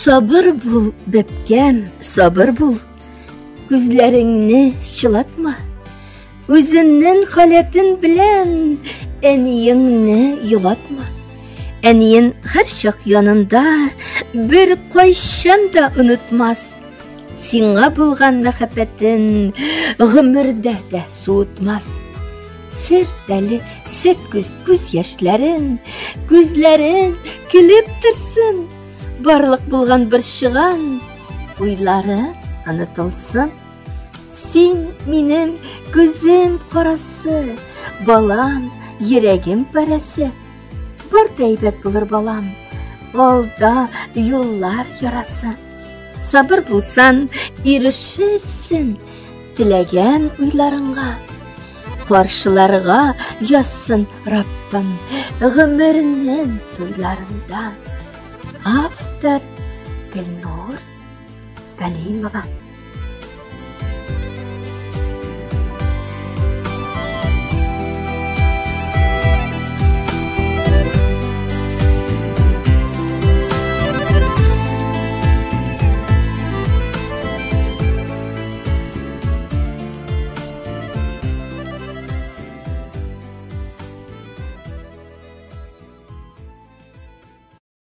Сабыр бул, бәбкәм, сабыр бул. Күзләреңне чылатма. Үзеннең халәтен белән әниеңне елатма. Әниен һәрчак янында бер кайчан да онытмас. Сиңа булган мәхәббәтен гомердә дә суытмас. Серт әле, серт күз, күз яшьләрен, күзләрен көлеп торсын. Барлык булган борчыган уйлары онытылсын. Син минем күзем карасы, балам, йөрәгем парәсе. Бар да әйбәт булыр, балам, алда юллар ярасы. Сабыр булсан, ирешерсен теләгән уйларыңа. Каршыларга язсын Раббым гомернең туйларында. Автор Гөлнур Галимова.